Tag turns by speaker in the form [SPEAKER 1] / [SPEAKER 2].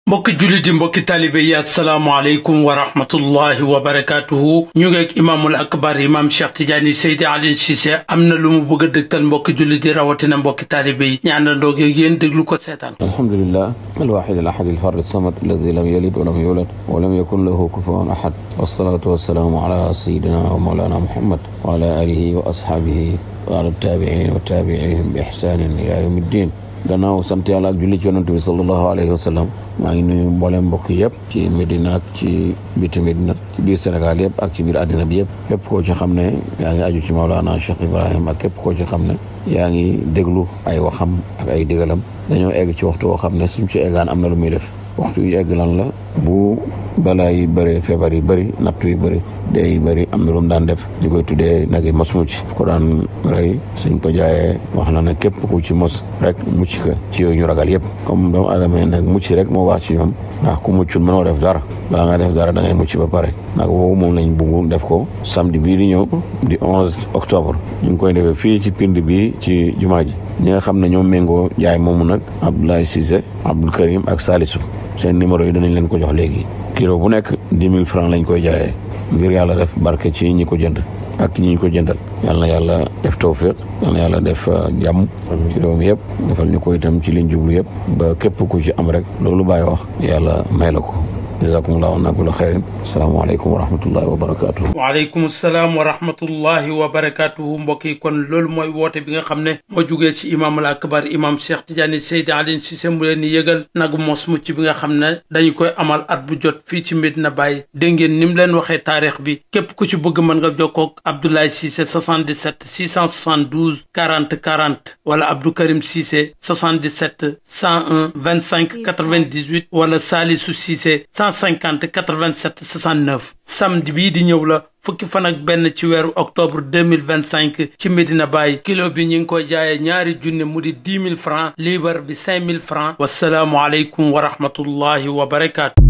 [SPEAKER 1] mbokki jullit yi mbokki taalibe yi asalaamaaleykum wa rahmatullahi wa barakaatuhu ñu ngeeg imaamul akbar imam Cheikh Tidiane Seydi Alioune Cissé am na lu mu bëgg a dëgtal mbokki jullit yi rawatina mbokki taalibe yi ñaanandoo ak yéen déglu ko seetaan.
[SPEAKER 2] alhamdulillah alwaahid alahad alfard samad alladi lam yalid wa lam yulad wa lam yakun lahu kufuwan ahad wassalatu wassalaamu ala sayidina wa mawlana muhammad wa ala alihi wa ashaabihi wa ala tabiin wa tabiihim bi ihsanin ila yawmi ddin. gannaaw sant yàlla ak julli ci yonent bi sallallahu alayhi wa sallam maa ngi nuyu mboolem mbokk yëpp ci Medina ak ci biti Medina ci biir Sénégal yëpp ak ci biir àddina bi yëpp képp koo ci xam ne yaa ngi aju ci Mawlana Cheikh Ibrahim ak képp koo ci xam ne yaa ngi déglu ay waxam ak ay digalam dañoo egg ci waxtu woo xam ne suñ ci eggaan am na lu muy def waxtu yu egg lan la bu balaa yi bëree feebar yi bëri nattu yi bëri dee yi bëri am na lu mu daan def ñu koy tuddee nag yi mos mucc ko daan rey suñ ko jaayee wax na ne képp ku ci mos rek mucc ka ci yooyu ñu ragal yëpp comme doomu aadama nag mucc rek moo wax ci ñoom ndax ku muccul mënoo def dara balaa nga def dara da ngay mucc ba pare nag woowu moom lañ bugg def ko samedi bii di ñëw di 11 octobre ñu ngi koy defee fii ci pind bi ci jumaa ji ñi nga xam ne ñoom méngoo jaay moomu nag Abdoulaye Cissé Abdou Karim ak Salisu seen numéro yi danañ leen ko jox léegi kilo bu nekk 10 000 francs lañ koy jaayee ngir yàlla def barke ci ñi ko jënd ak ñi ñu ko jëndal yal na yàlla def tawfiq yal na yàlla def jàmm ci doom yëpp defal ñu ko itam ci liñ jublu yëpp ba képp ku ci am rek loolu bàyyi wax yàlla may la ko jazakumullahu anna kulla xayrin asalaamaaleykum wa rahmatullahi wa barakatuhu
[SPEAKER 1] waaleykum salaam wa rahmatullahi wa barakatuhu mbokk yi kon loolu mooy woote bi nga xam ne moo jugee ci imaamul akbar imam Cheikh Tidiane Seydi Alioune Cissé mu leen di yëgal nagu mos mucc bi nga xam ne dañu koy amal at bu jot fii ci Medina Baye dégg ngeen ni mu leen waxee taarix bi képp ku ci bëgg mën nga jokkoo ak Abdoulaye Cissé 77 672 40 40 wala Abdou Karim Cissé 77 101 25 98 wala Salisu Cissé 150 87 69 samedi bii di ñëw la fukki fan ak benn ci weeru octobre 2025 ci Medina Baye kilo bi ñu ngi koy jaayee ñaari junne mu di 10 000 francs liibar bi 5 000 francs wasalaamu aleykum wa rahmatullahi wa barakaatu.